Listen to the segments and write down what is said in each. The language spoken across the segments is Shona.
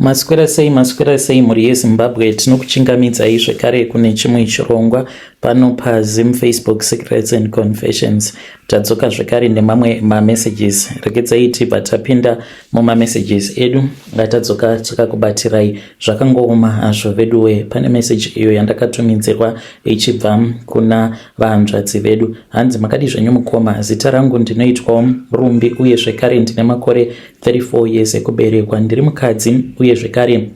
Maswera sei, maswera sei mhuri yeZimbabwe, tinokuchingamidzai zvekare kune chimwe chirongwa pano paZim Facebook Secrets and Confessions. Tadzoka zvekare nemamwe mamessages, regedzai tibva tapinda mumamessages edu atadzoka takakubatirai. Zvakangooma hazvo veduwe, pane message iyo yandakatumidzirwa ichibva kuna vahanzvadzi vedu. Hanzi makadii zvenyu mukoma, zita rangu ndinoitwawo Rumbi uye zvekare ndine makore 34 years ekuberekwa, ndiri mukadzi uye zvekare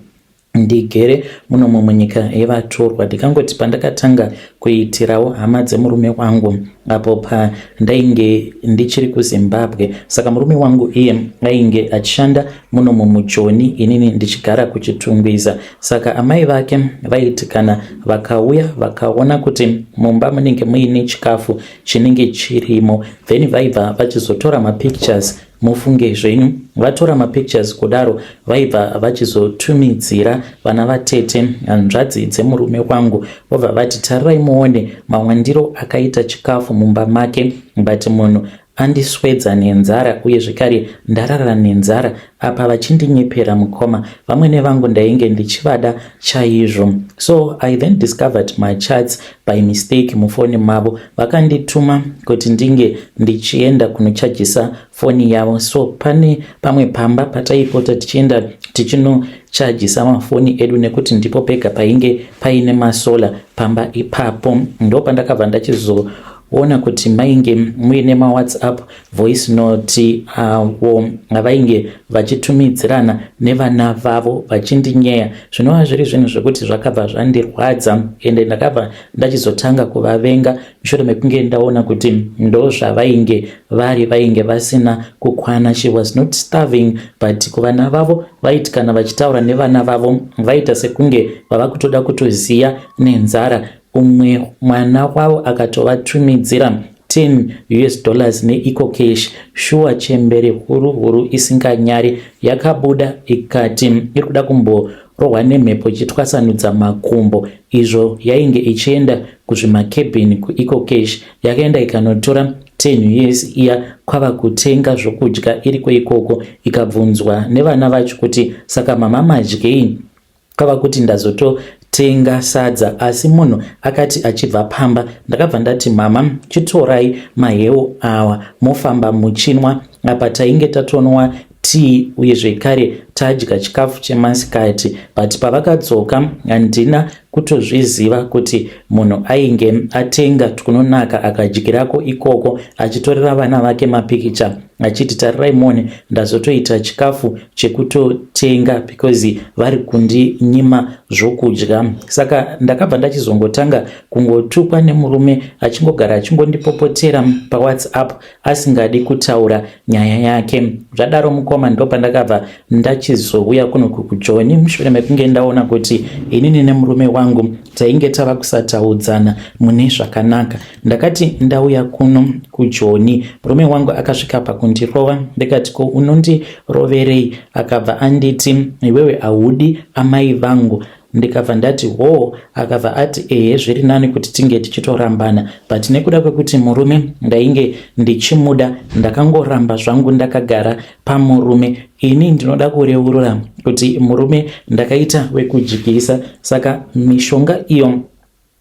ndigere munomu munyika yevatorwa. Ndikangoti pandakatanga kuitirawo hama dzemurume wangu apo pandainge ndichiri kuZimbabwe, saka murume wangu iye ainge achishanda munomu muJoni, inini ndichigara kuChitungwiza. Saka amai vake vaiti kana vakauya vakaona kuti mumba munenge muine chikafu chinenge chirimo, then vaibva vachizotora mapictures. Mufunge zvenyu, vatora mapictures kudaro vaibva vachizotumidzira vana vatete hanzvadzi dzemurume wangu, vobva vati tarirai muone mawandiro akaita chikafu mumba make, but munhu andiswedza nenzara uye zvekare ndarara nenzara apa vachindinyepera mukoma. Vamwene vangu ndainge ndichivada chaizvo. So I then discovered my chats by mistake mufoni mavo. Vakandituma kuti ndinge ndichienda kunochajisa foni yavo, so pane pamwe pamba pataipota tichienda tichinochajisa mafoni edu nekuti ndipo pega painge paine masola pamba ipapo. Ndo pandakabva ndachizoona kuti mainge muine mawhatsapp voice note avo avainge vachitumidzirana nevana vavo vachindinyeya, zvinova zviri zvinhu zvekuti zvakabva zvandirwadza ende ndakabva ndachizotanga kuvavenga mushure mekunge ndaona kuti ndo zvavainge vari, vainge vasina kukwana. She was not starving, but kuvana vavo vaiti kana vachitaura nevana vavo vaita sekunge vava kutoda kutoziya nenzara. Umwe mwana wavo akatovatumidzira 10 US dollars neEcoCash. Shuwa, chembere huru huru isinganyari yakabuda ikati iri kuda kumborohwa nemhepo ichitwasanudza makumbo, izvo yainge ichienda kuzvimakebhini kuEcoCash. Yakaenda ikanotora 10 US iya kwava kutenga zvokudya iriko ikoko. Ikabvunzwa nevana vacho kuti saka mama madyei, kwava kuti ndazototenga sadza. Asi munhu akati achibva pamba, ndakabva ndati mama chitorai maheu awa mofamba muchinwa. Apa tainge tatonwa tii uye zvekare tadya chikafu chemasikati, but pavakadzoka handina kutozviziva kuti munhu ainge atenga twunonaka akadyirako ikoko, achitorera vana vake mapikicha achiti tarirai muone ndazotoita chikafu chekutotenga because vari kundinyima zvokudya. Saka ndakabva ndachizongotanga kungotukwa nemurume, achingogara achingondipopotera pawhatsapp asingadi kutaura nyaya yake. Zvadaro mukoma, ndo pandakabva ndachizouya kuno kuJoni mushure mekunge ndaona kuti inini nemurume wangu tainge tava kusataudzana mune zvakanaka. Ndakati ndauya kuno kuJoni, murume wangu akasvika pakundirova. Ndikati ko unondiroverei? Akabva anditi iwewe haudi amai vangu. Ndikabva ndati hoo. Akabva ati ehe, zviri nani kuti tinge tichitorambana, but nekuda kwekuti murume ndainge ndichimuda ndakangoramba zvangu ndakagara pamurume. Ini ndinoda kureurura kuti murume ndakaita wekudyisa, saka mishonga iyo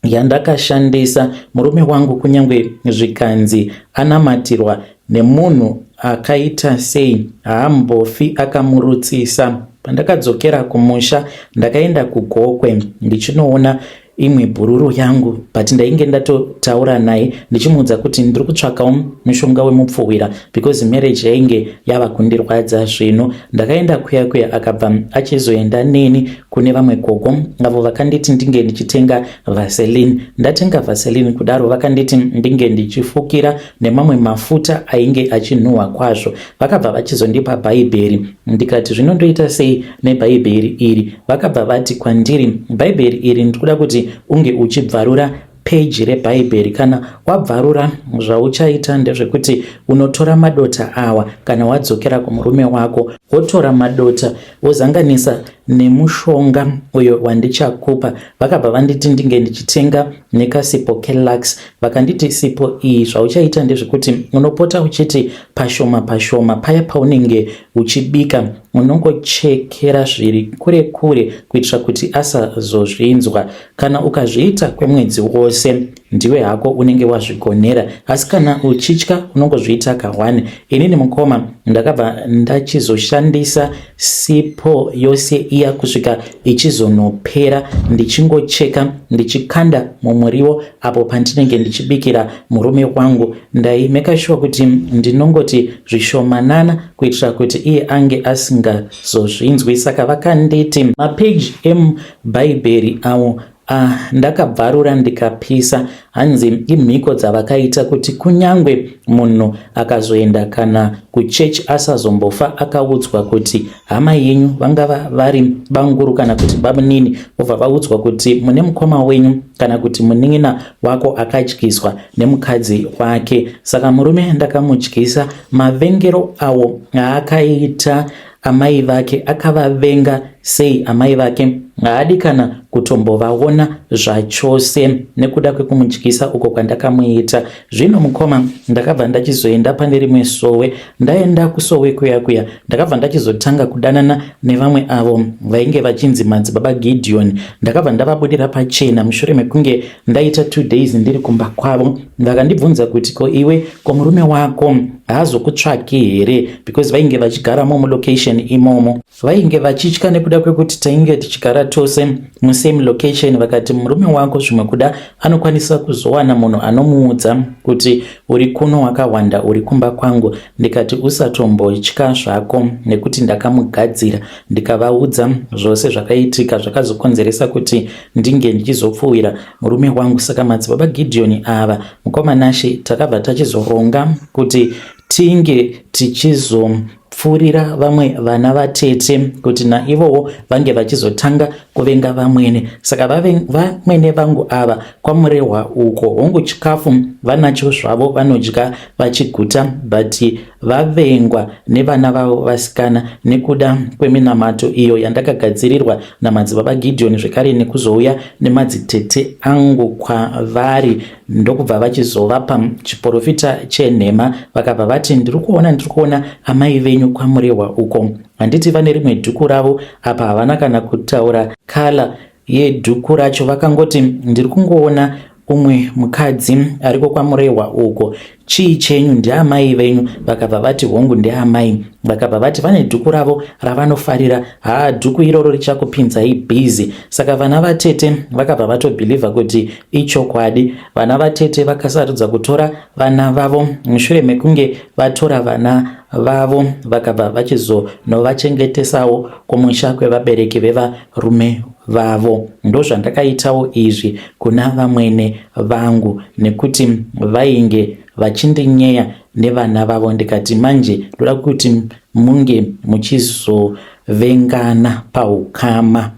yandakashandisa murume wangu, kunyange zvikanzi anamatirwa nemunhu akaita sei, haambofi akamurutsisa. Pandakadzokera kumusha ndakaenda kuGokwe ndichinoona imwe bhururu yangu, but ndainge ndatotaura naye ndichimuudza kuti ndiri kutsvakawo mushonga wemupfuhwira because marriage yainge yava kundirwadza zvino. Ndakaenda kuya kuya, akabva achizoenda neni kune vamwe gogo avo vakanditi ndinge ndichitenga vaseline. Ndatenga vaseline kudaro, vakanditi ndinge ndichifukira nemamwe mafuta ainge achinhuhwa kwazvo. Vakabva vachizondipa bhaibheri. Ndikati zvino ndoita sei nebhaibheri iri? Vakabva vati kwandiri bhaibheri iri ndikuda kuti unge uchibvarura peji rebhaibheri. Kana wabvarura, zvauchaita ndezvekuti unotora madota awa kana wadzokera kumurume wako, wotora madota wozanganisa nemushonga uyo wandichakupa. Vakabva vanditi ndinge ndichitenga nekasipo kelux. Vakanditi sipo iyi zvauchaita ndezvekuti unopota uchiti pashoma pashoma paya paunenge uchibika unongochekera zviri kure kure kuitira kuti asazozvinzwa. Kana ukazviita kwemwedzi wose ndiwe hako unenge wazvigonera, asi kana uchitya unongozviita kahwani. Inini mukoma ndakabva ndachizoshandisa sipo yose iya kusvika ichizonopera, ndichingocheka ndichikanda mumuriwo apo pandinenge ndichibikira murume wangu. Ndaimeka shuwa kuti ndinongoti zvishomanana kuitira kuti iye ange asingazozvinzwi. Saka vakanditi mapeji emubhaibheri awo Ah, ndakabvarura ndikapisa. Hanzi imhiko dzavakaita kuti kunyangwe munhu akazoenda kana kuchechi asazombofa akaudzwa kuti hama yenyu vangava vari banguru kana kuti bamunini, vobva vaudzwa kuti mune mukoma wenyu kana kuti munin'ina wako akadyiswa nemukadzi wake. Saka murume ndakamudyisa mavengero awo aakaita amai vake akavavenga sei amai vake haadi kana kutombovaona zvachose nekuda kwekumudyisa uko kwandakamuita. Zvino mukoma ndakabva ndachizoenda pane rimwe sowe. Ndaenda kusowe kuya kuya ndakabva ndachizotanga kudanana nevamwe avo vainge vachinzi madzibaba Gideon. Ndakabva ndavabudira pachena mushure mekunge ndaita 2 days ndiri kumba kwavo. Vakandibvunza kuti ko iwe ko murume wako haazokutsvaki here because vainge vachigaramo mulocation imomo. Vainge vachitya nekuda kwekuti tainge tichigara tose musame location vakati murume wako zvimwe kuda anokwanisa kuzowana munhu anomuudza kuti uri kuno wakawanda uri kumba kwangu. Ndikati usatombotya zvako nekuti ndakamugadzira ndikavaudza zvose zvakaitika zvakazokonzeresa kuti ndinge ndichizopfuwira murume wangu. Saka madzibaba Gideon ava mukoma Nashe takabva tachizoronga kuti tinge tichizopfuurira vamwe vana vatete kuti naivowo vange vachizotanga kuvenga vamwene. Saka vamwene vangu ava kwaMurehwa uko, hongu chikafu vanacho zvavo vanodya vachiguta but vavengwa nevana vavo vasikana nekuda kweminamato iyo yandakagadzirirwa namadzibaba Gideon zvekare nekuzouya nemadzitete angu kwavari ndokubva vachizovapa chiporofita chenhema vakabva vati ndiri kuona ndiri kuona amai venyu kwaMurehwa uko handiti vane rimwe dhuku ravo apa havana kana kutaura kala yedhuku racho vakangoti ndiri kungoona umwe mukadzi ariko kwaMurehwa uko chii chenyu ndiamai venyu vakabva vati hongu ndiamai vakabva vati vane dhuku ravo ravanofarira haa dhuku iroro richakupinzai bhizi saka vana vatete vakabva vatobhilivha kuti ichokwadi vana vatete vakasarudza kutora vana vavo mushure mekunge vatora vana vavo vakabva vachizonovachengetesawo kumusha kwevabereki vevarume vavo. Ndozvandakaitawo izvi kuna vamwene vangu nekuti vainge vachindinyeya nevana vavo ndikati manje ndoda kuti munge muchizovengana paukama.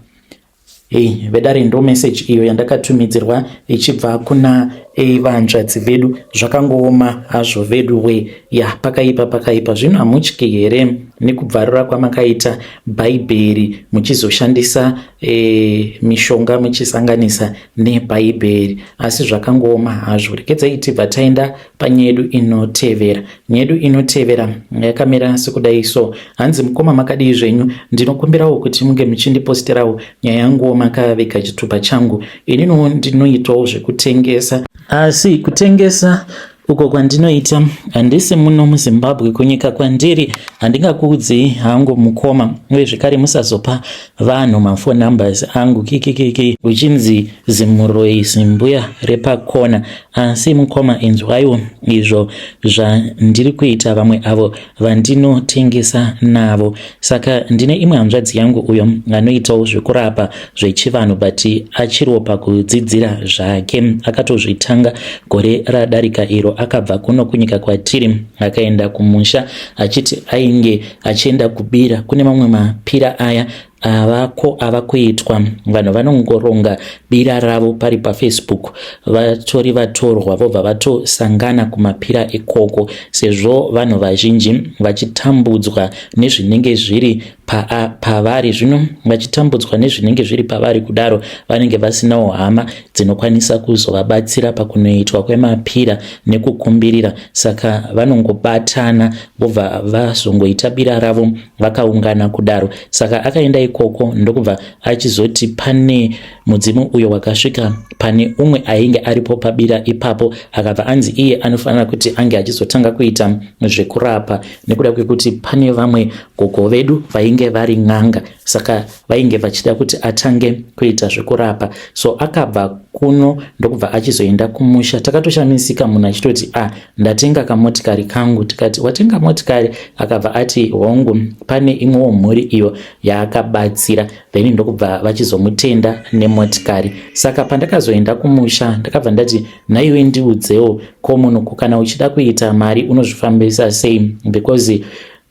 Hey, vedare ndo message iyo yandakatumidzirwa ichibva kuna vanzvadzi vedu. Zvakangooma hazvo vedu we ya pakaipa pakaipa. Zvino hamutyi here nekubvarura kwamakaita bhaibheri muchizoshandisa e, mishonga muchisanganisa nebhaibheri? Asi zvakangooma hazvo. Regedzai tibva taenda panyedu inotevera. Nyedu inotevera yakamira sekudai so. Hanzi mukoma makadii zvenyu, ndinokumbirawo kuti munge muchindiposterawo nyaya yanguwo makavega chitupa changu. Ininiwo ndinoitawo zvekutengesa, asi kutengesa uko kwandinoita handisi muno muZimbabwe, kunyika kwandiri handingakuudzei hangu mukoma, uye zvekare musazopa vanhu maphone numbers angu kikikiki uchinzi zimuroyi zimbuya repakona. Asi mukoma inzwaiwo izvo zvandiri kuita vamwe avo vandinotengesa navo. Saka ndine imwe hanzvadzi yangu uyo anoitawo zvekurapa zvechivanhu but achiriwo pakudzidzira zvake. Akatozvitanga gore radarika iro akabva kuno kunyika kwatiri akaenda kumusha achiti ainge achienda kubira kune mamwe mapira aya avako ava kuitwa vanhu vanongoronga bira ravo pari pafacebook vatori vatorwa vobva vatosangana kumapira ikoko sezvo vanhu vazhinji vachitambudzwa nezvinenge zviri pavari. Zvino vachitambudzwa nezvinenge zviri pavari kudaro, vanenge vasinawo hama dzinokwanisa kuzovabatsira pakunoitwa kwemapira nekukumbirira, saka vanongobatana vobva vazongoita bira ravo vakaungana kudaro. Saka akaenda ikoko ndokubva achizoti pane mudzimu uyo wakasvika pane umwe ainge aripo pabira ipapo, akabva anzi iye anofanira kuti ange achizotanga kuita zvekurapa nekuda kwekuti pane vamwe gogo vedu vainge vari n'anga, saka vainge vachida kuti atange kuita zvekurapa. So akabva kuno ndokubva achizoenda kumusha. Takatoshamisika munhu achitoti, "A, ah, ndatenga kamotikari kangu." Tikati, "Watenga motikari?" Akabva ati, "Hongu." Pane imwewo mhuri iyo yaakabatsira, then ndokubva vachizomutenda nemotikari. Saka pandakazoenda kumusha, ndakabva ndati, "Naiwe, ndiudzewo ko, munhu kana uchida kuita mari unozvifambisa sei?" Because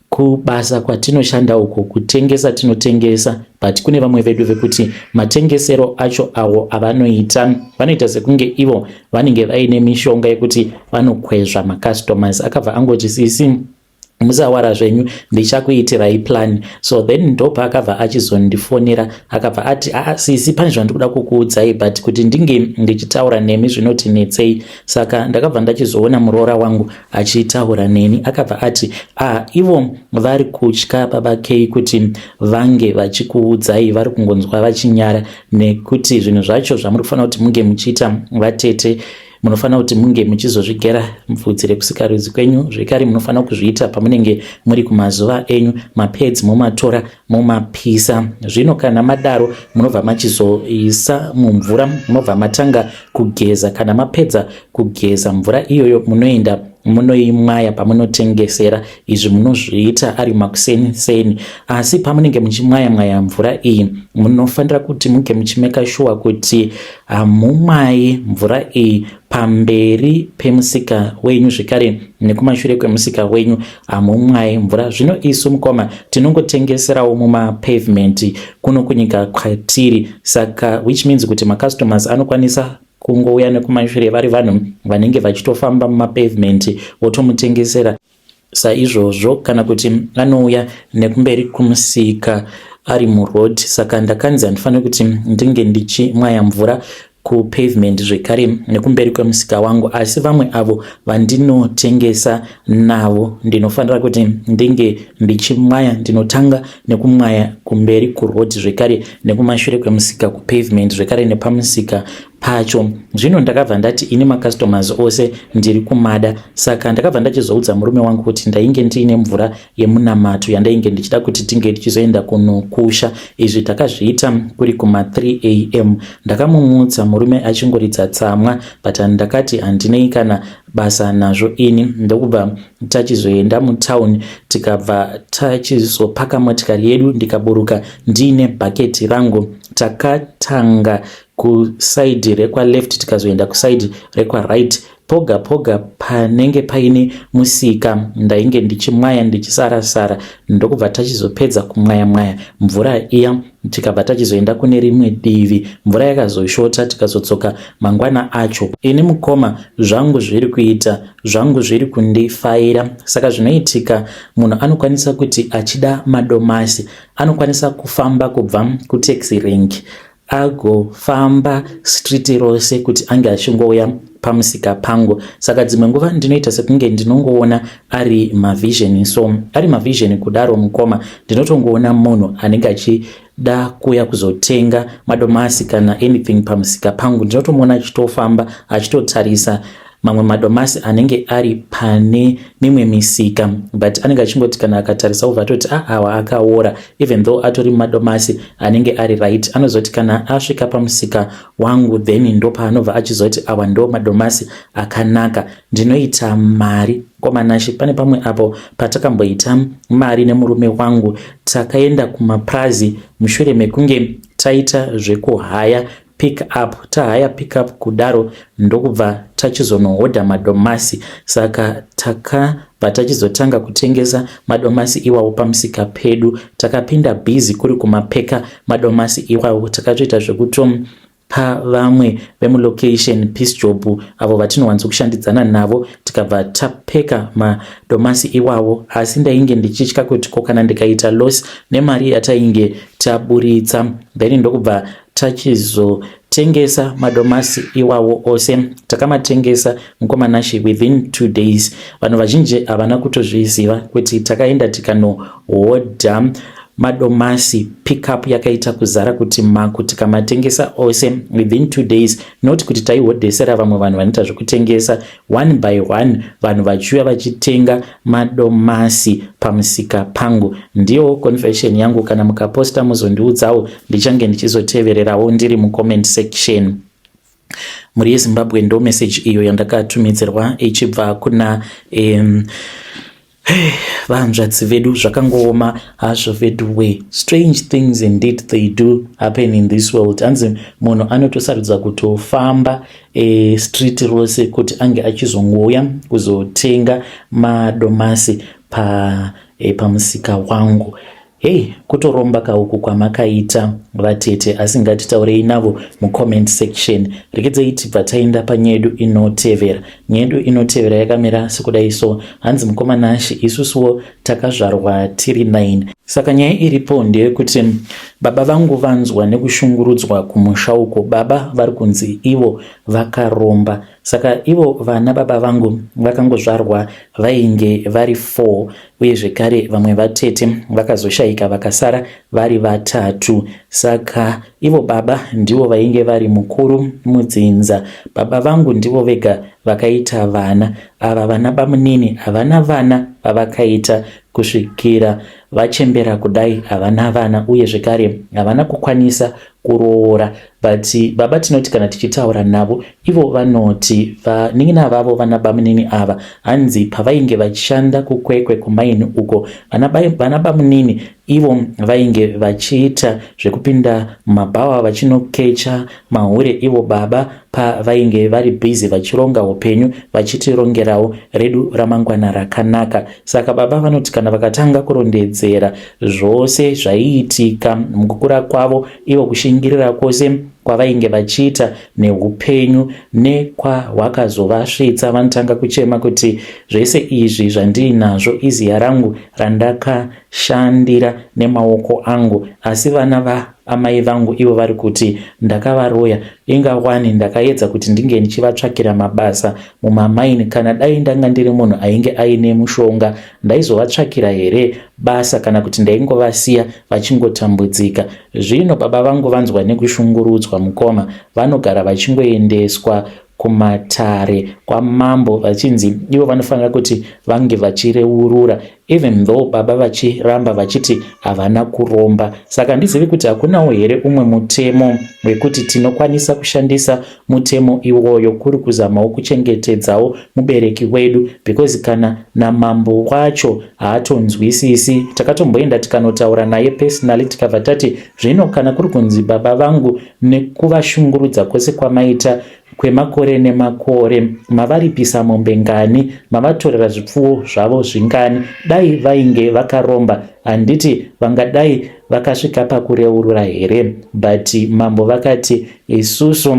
kubasa kwatinoshanda uko, kutengesa tinotengesa, but kune vamwe vedu vekuti matengesero acho awo avanoita, vanoita sekunge ivo vanenge vaine mishonga yekuti vanokwezva macustomers. Akabva angoti, "Sisi, musawara zvenyu, ndichakuitirai plan." So then ndopaakabva achizondifonera, akabva ati, "Aa, sisi, pane zvandikuda kukuudzai, but kuti ndinge ndichitaura nemi zvinoti netsei." Saka ndakabva ndachizoona muroora wangu achitaura neni. Akabva ati, "A, ivo vari kutya, Baba K, kuti vange vachikuudzai. Vari kungonzwa vachinyara nekuti zvinhu zvacho zvamuri kufanira kuti munge muchiita, vatete, munofanira kuti munge muchizozvigera bvudzi rekusikarudzi kwenyu. Zvekare munofanira kuzviita pamunenge muri kumazuva enyu. Mapads mumatora, mumapisa. Zvino kana madaro, munobva machizoisa mumvura, munobva matanga kugeza. Kana mapedza kugeza, mvura iyoyo munoenda munoimwaya pamunotengesera. Izvi munozviita ari makuseni seni. Asi pamunenge muchimwaya mwaya mvura iyi, munofanira kuti munge muchimeka sure kuti hamumwayi mvura iyi pamberi pemusika wenyu, zvekare nekumashure kwemusika wenyu hamumwayi mvura. Zvino isu, mukoma, tinongotengeserawo mumapavement kuno kunyika kwatiri, saka which means kuti macustomers anokwanisa kungouya nekumashure, vari vanhu vanenge vachitofamba mumapavement, wotomutengesera saizvozvo, kana kuti anouya nekumberi kumusika ari muroad. Saka ndakanzi handifaniri kuti ndinge ndichimwaya mvura kupavement, zvekare nekumberi kwemusika wangu. Asi vamwe avo vandinotengesa navo, ndinofanira kuti ndinge ndichimwaya. Ndinotanga nekumwaya kumberi kuroad, zvekare nekumashure kwemusika kupavement, zvekare nepamusika pacho." Zvino ndakabva ndati, "Ini macustomers ose ndiri kumada." Saka ndakabva ndachizoudza murume wangu kuti ndainge ndiine mvura yemunamato yandainge ndichida kuti tinge tichizoenda kunokusha. Izvi takazviita kuri kuma3 am. Ndakamumutsa, murume achingoridza tsamwa, but ndakati handinei kana basa nazvo ini. Ndokubva tachizoenda mutauni, tikabva tachizopaka motikari yedu, ndikaburuka ndiine bhaketi rangu. Takatanga kuside rekwaleft, tikazoenda kuside rekwaright. Poga poga panenge paine musika, ndainge ndichimwaya, ndichisara-sara. Ndokubva tachizopedza kumwaya mwaya mvura iya, tikabva tachizoenda kune rimwe divi. Mvura yakazoshota, tikazodzoka mangwana acho. Ini, mukoma, zvangu zviri kuita, zvangu zviri kundifaira. Saka zvinoitika, munhu anokwanisa kuti achida madomasi, anokwanisa kufamba kubva kutaxi rank, agofamba street rose kuti ange achingouya pamusika pangu. Saka dzimwe nguva ndinoita sekunge ndinongoona ari mavision. So ari mavision kudaro, mukoma, ndinotongoona munhu anenge achida kuuya kuzotenga madomasi kana anything pamusika pangu. Ndinotomuona achitofamba, achitotarisa mamwe madomasi anenge ari pane mimwe misika, but anenge achingoti kana akatarisa, ubva atoti, "Ah, awa akaora," even though atori madomasi anenge ari right. Anozoti kana asvika pamusika wangu, then ndopaanobva achizoti, "Awa ndo madomasi akanaka." Ndinoita mari komanashe. Pane pamwe apo patakamboita mari nemurume wangu. Takaenda kumaprazi mushure mekunge taita zvekuhaya pick up. Tahaya pick up kudaro, ndokubva tachizonohodha madomasi. Saka takabva tachizotanga kutengesa madomasi iwawo pamusika pedu. Takapinda busy kuri kumapeka madomasi iwawo. Takatoita zvekuto pavamwe vemulocation Peace Job avo vatinowanzo kushandidzana navo, tikabva tapeka madomasi iwawo. Asi ndainge ndichitya kuti ko kana ndikaita loss nemari yatainge taburitsa. Then ndokubva tachizotengesa madomasi iwawo ose. Takamatengesa, mukoma Nashe, within 2 days. Vanhu vazhinji havana kutozviziva kuti takaenda tikanohodha madomasi, pickup yakaita kuzara kuti maku, tikamatengesa ose within 2 days. Not kuti taihodhesera vamwe vanhu vanoita zvekutengesa. One by one vanhu vachiuya vachitenga madomasi pamusika pangu. Ndiyo confession yangu. Kana mukaposta, muzondiudzawo, ndichange ndichizotevererawo ndiri mucomment section. Mhuri yeZimbabwe, ndo message iyo yandakatumidzirwa ichibva kuna vanzvadzi vedu. Zvakangooma hazvo vedu. Strange things indeed, they do happen in this world. Hanzi munhu anotosarudza kutofamba street rose kuti ange achizongouya kuzotenga madomasi pamusika wangu. Hei, kutoromba kauku kwamakaita, vatete, asi ngatitaurei navo mucomment section. Rekedzei tibva taenda panyaya yedu inotevera. Nyaya yedu inotevera yakamira sekudai so. Hanzi, "Mukoma Nashe, isusuwo takazvarwa tiri 9. Saka nyaya iripo ndeyekuti baba vangu vanzwa nekushungurudzwa kumusha uko. Baba vari kunzi ivo vakaromba. Saka ivo vana baba vangu vakangozvarwa vainge vari 4, uye zvekare vamwe vatete vakazoshayika, vakasara vari vatatu. Saka ivo baba ndivo vainge vari mukuru mudzinza. Baba vangu ndivo vega vakaita vana. Ava vana bamunini havana vana vavakaita kusvikira vachembera kudai, havana vana, uye zvekare havana kukwanisa kuroora. But baba tinoti kana tichitaura navo, ivo vanoti vanin'ina vavo, vana bamunini ava, hanzi pavainge vachishanda kuKwekwe kumaini uko, vana bamunini ivo vainge vachiita zvekupinda mumabhawa vachinokecha mahure, ivo baba pavainge vari busy vachironga upenyu, vachitirongerawo redu ramangwana rakanaka. Saka baba vanoti kana vakatanga kurondedzera zvose zvaiitika mukukura kwavo, ivo kushingirira kwose kwavainge vachiita neupenyu nekwahwakazovasvitsa, vanotanga kuchema kuti zvese izvi zvandiinazvo iziya rangu randakashandira nemaoko angu, asi vana vaamai vangu ivo vari kuti ndakavaroya. Inga wani ndakaedza kuti ndinge ndichivatsvakira mabasa mumamaini. Kana dai ndanga ndiri munhu ainge aine mushonga, ndaizovatsvakira here basa, kana kuti ndaingovasiya vachingotambudzika? Zvino baba vangu vanzwa nekushungurudzwa, mukoma. Vanogara vachingoendeswa kumatare kwamambo vachinzi ivo vanofanira kuti vange vachireurura, even though baba vachiramba vachiti havana kuromba. Saka handizivi kuti hakunawo here umwe mutemo wekuti tinokwanisa kushandisa mutemo iwoyo kuri kuzamawo kuchengetedzawo mubereki wedu, because kana namambo wacho haatonzwisisi. Takatomboenda tikanotaura naye personally, tikabva tati zvino kana kuri kunzi baba vangu nekuvashungurudza kwose kwamaita kwemakore nemakore, mavaripisa mombe ngani, mavatorera zvipfuwo zvavo zvingani, dai vainge vakaromba, handiti vangadai vakasvika pakureurura here? But mambo vakati isusu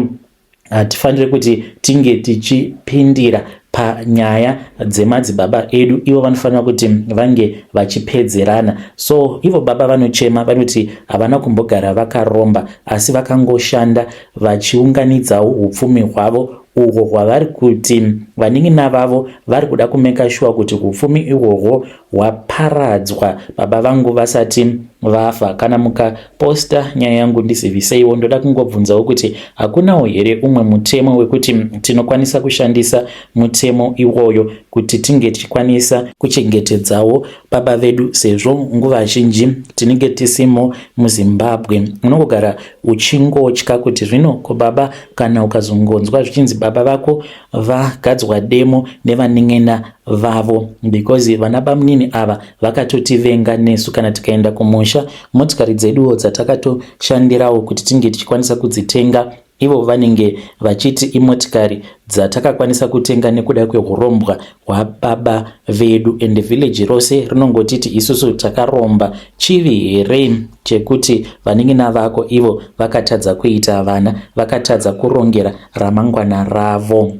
hatifaniri kuti tinge tichipindira panyaya dzemadzibaba edu, ivo vanofanira kuti vange vachipedzerana. So ivo baba vanochema, vanoti havana kumbogara vakaromba, asi vakangoshanda vachiunganidzawo upfumi hwavo uhwo hwavari kuti vanin'ina vavo vari kuda kumake sure kuti upfumi ihwohwo hwaparadzwa baba vangu vasati vafa. Kana mukaposta nyaya yangu, ndiziviseiwo. Ndoda kungobvunzawo kuti hakunawo here umwe mutemo wekuti tinokwanisa kushandisa mutemo iwoyo kuti tinge tichikwanisa kuchengetedzawo baba vedu, sezvo nguva zhinji tinenge tisimo muZimbabwe? Unongogara uchingotya kuti zvino ko baba, kana ukazongonzwa zvichinzi baba vako vagadzwa demo nevanin'ina vavo, because vana bamunini ava vakatotivenga nesu. Kana tikaenda kumusha, motikari dzeduwo dzatakatoshandirawo kuti tinge tichikwanisa kudzitenga. Ivo vanenge vachiti imotikari dzatakakwanisa kutenga nekuda kwehurombwa hwababa vedu and village rose rinongotiti isusu takaromba. Chivi here chekuti vanin'ina vako ivo vakatadza kuita vana, vakatadza kurongera ramangwana ravo?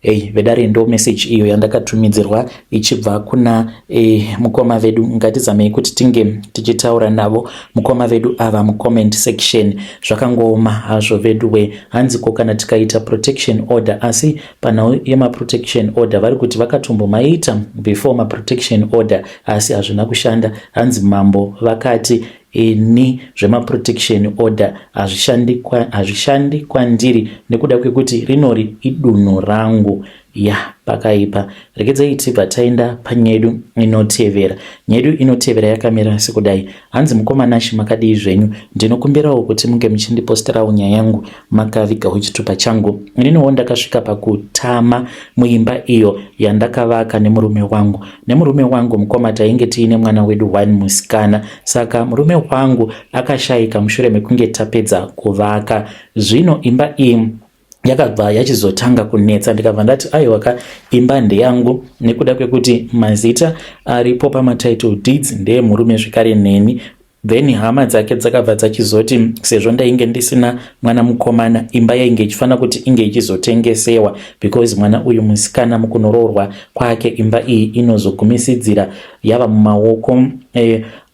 Hey, vedare, ndo message iyo yandakatumidzirwa ichibva kuna mukoma vedu. Ngatizamei kuti tinge tichitaura navo mukoma vedu ava mucomment section. Zvakangooma hazvo vedu we. Hanzi ko kana tikaita protection order? Asi panhau yemaprotection order, vari kuti vakatombomaita before maprotection order, asi hazvina kushanda. Hanzi mambo vakati, "Ini zvemaprotection order hazvishandi kwandiri nekuda kwekuti rinori idunhu rangu." Ya, pakaipa. Regedzai tibva taenda panyedu inotevera. Nyedu inotevera yakamira sekudai. Hanzi, "Mukoma Nashi, makadii zvenyu? Ndinokumbirawo kuti munge muchindiposterawo nyaya yangu makavigawo chitupa changu. Ininiwo ndakasvika pakutama muimba iyo yandakavaka nemurume wangu. Nemurume wangu, mukoma, tainge tiine mwana wedu one musikana. Saka murume wangu akashayika mushure mekunge tapedza kuvaka. Zvino imba iyi yakabva yachizotanga kunetsa. Ndikabva ndati, aiwaka, imba ndeyangu nekuda kwekuti mazita aripo pamatitle deeds ndeemurume zvekare neni. Then hama dzake dzakabva dzachizoti sezvo ndainge ndisina mwana mukomana, imba yainge ichifanira kuti inge ichizotengesewa, because mwana uyu musikana mukunoroorwa kwake, imba iyi inozogumisidzira yava mumaoko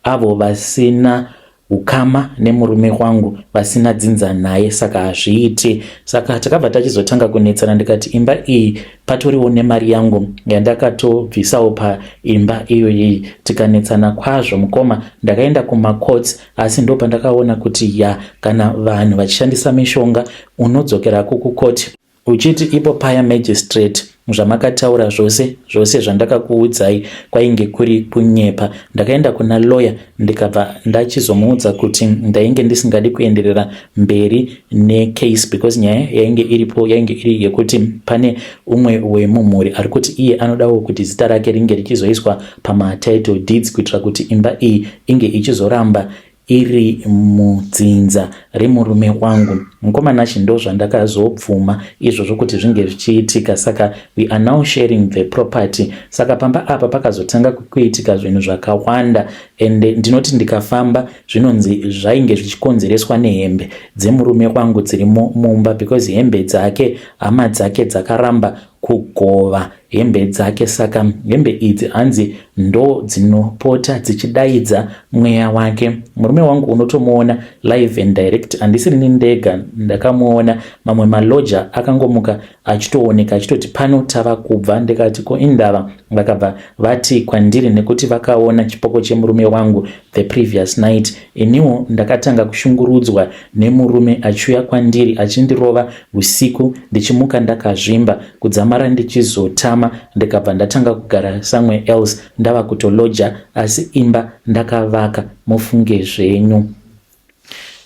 avo vasina ukama nemurume wangu, vasina dzinza naye, saka hazviiti. Saka takabva tachizotanga kunetsana. Ndikati imba iyi patoriwo nemari yangu yandakatobvisawo paimba iyoyi. Tikanetsana kwazvo, mukoma. Ndakaenda kumacourts, asi ndo pandakaona kuti ya, kana vanhu vachishandisa mishonga, unodzokerako kukoti uchiti ipo paya, 'Magistrate, zvamakataura zvose zvose zvandakakuudzai kwainge kuri kunyepa.' Ndakaenda kuna lawyer, ndikabva ndachizomuudza kuti ndainge ndisingadi kuenderera mberi necase, because nyaya yainge iripo yainge iri yekuti pane umwe wemumhuri ari kuti iye anodawo kuti zita rake ringe richizoiswa pamatitle deeds, kuitira kuti imba iyi inge ichizoramba iri mudzinza remurume wangu. Mukoma Nashi, ndo zvandakazobvuma izvozvo kuti zvinge zvichiitika. Saka we are now sharing the property. Saka pamba apa pakazotanga kuitika zvinhu zvakawanda, and ndinoti ndikafamba, zvinonzi zvainge zvichikonzereswa nehembe dzemurume wangu dzirimo mumba, because hembe dzake, hama dzake dzakaramba kugova hembe dzake. Saka hembe idzi hanzi ndo dzinopota dzichidaidza mweya wake. Murume wangu unotomuona live and direct. Handisirini ndega ndakamuona, mamwe maloja akangomuka achitooneka achitoti, 'Pano tava kubva.' Ndikati, 'Ko indava?' Vakabva vati kwandiri nekuti vakaona chipoko chemurume wangu the previous night. Iniwo ndakatanga kushungurudzwa nemurume, achiuya kwandiri achindirova usiku, ndichimuka ndakazvimba kudzamara ndichizotama, ndikabva ndatanga kugara somewhere else, ndava kutoloja, asi imba ndakavaka. Mufunge zvenyu."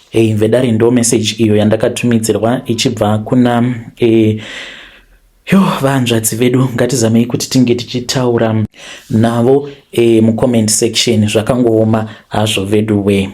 Hey, vedare, ndo message iyo yandakatumidzirwa ichibva kuna yo vanzvadzi vedu. Ngatizamei kuti tinge tichitaura navo mucomment section. Zvakangooma hazvo vedu we.